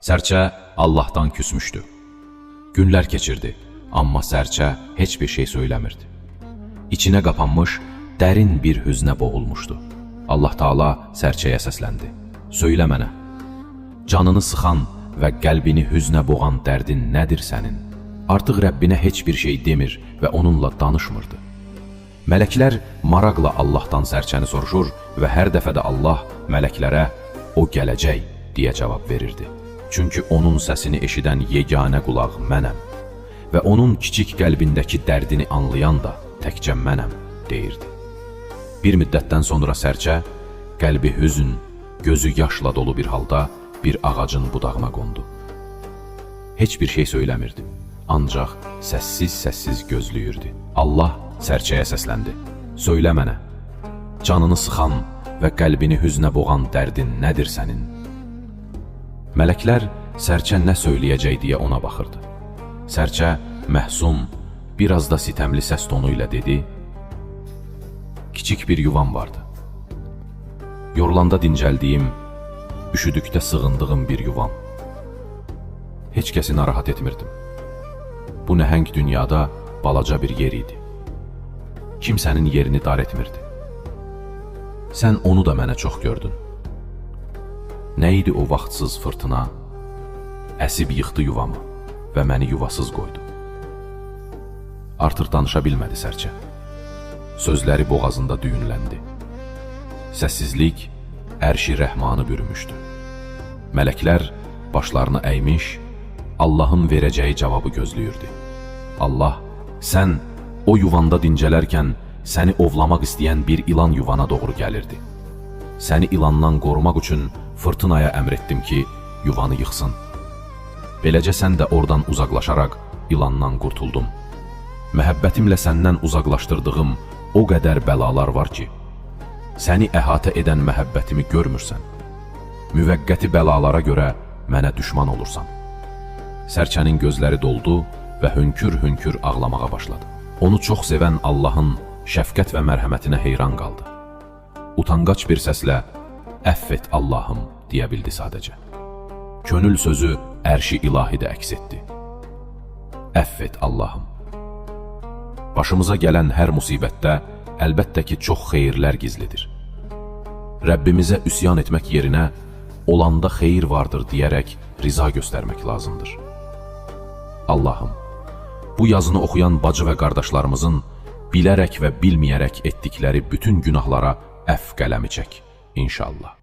Sərçə Allahdan küsmüşdü. Günlər keçirdi, amma sərçə heç bir şey söyləmirdi. İçinə qapanmış, dərin bir hüznə boğulmuşdu. Allah Taala sərçəyə səsləndi. Söylə mənə, canını sıxan və qəlbini hüznə boğan dərdin nədir sənin? Artıq Rəbbinə heç bir şey demir və onunla danışmırdı. Mələklər maraqla Allahdan sərçəni soruşur və hər dəfə də Allah mələklərə o gələcək deyə cavab verirdi. Çünki onun səsini eşidən yeganə qulaq mənəm və onun kiçik qəlbindəki dərdini anlayan da təkcə mənəm deyirdi. Bir müddətdən sonra sərçə qəlbi hüzn, gözü yaşla dolu bir halda bir ağacın budağına qondu. Heç bir şey söyləmirdi. Ancaq səssiz-səssiz gözləyirdi. Allah sərçəyə səsləndi. Söylə mənə, canını sıxan və qəlbini hüznə boğan dərdin nədir sənin? Mələklər sərçə nə söyləyəcək deyə ona baxırdı. Sərçə məhsum, biraz da sitəmli səs tonu ilə dedi: Kiçik bir yuvam vardı. Yorulanda dincəldiyim, üşüdükdə sığındığım bir yuvam. Heç kəsi narahat etmirdim. Bu nəhəng dünyada balaca bir yer idi. Kimsənin yerini dar etmirdi. Sən onu da mənə çox gördün. Nə idi o vaxtsız fırtına? Əsib yıxdı yuvamı və məni yuvasız qoydu. Artıq danışa bilmədi sərçə. Sözləri boğazında düyünləndi. Səssizlik ərşi rəhmanı bürümüşdü. Mələklər başlarını əymiş, Allahın verəcəyi cavabı gözləyirdi. Allah, sən o yuvanda dincələrkən səni ovlamaq istəyən bir ilan yuvana doğru gəlirdi. Səni ilandan qorumaq üçün fırtınaya əmr etdim ki, yuvanı yıxsın. Beləcə sən də oradan uzaqlaşaraq ilandan qurtuldum. Məhəbbətimlə səndən uzaqlaşdırdığım o qədər bəlalar var ki, səni əhatə edən məhəbbətimi görmürsən. Müvəqqəti bəlalara görə mənə düşman olursan. Sərçənin gözləri doldu və hönkür-hönkür ağlamağa başladı. Onu çox sevən Allahın şəfqət və mərhəmətinə heyran qaldı. Utangaç bir səslə, "Əfv et Allahım" deyə bildi sadəcə. Könül sözü ərşi ilahidə əks etdi. Əfv et Allahım. Başımıza gələn hər müsibətdə əlbəttə ki, çox xeyirlər gizlidir. Rəbbimizə üsyan etmək yerinə olanda xeyir vardır deyərək riza göstərmək lazımdır. Allahım, bu yazını oxuyan bacı və qardaşlarımızın bilərək və bilməyərək etdikləri bütün günahlara əfv qələmi çək, inşallah.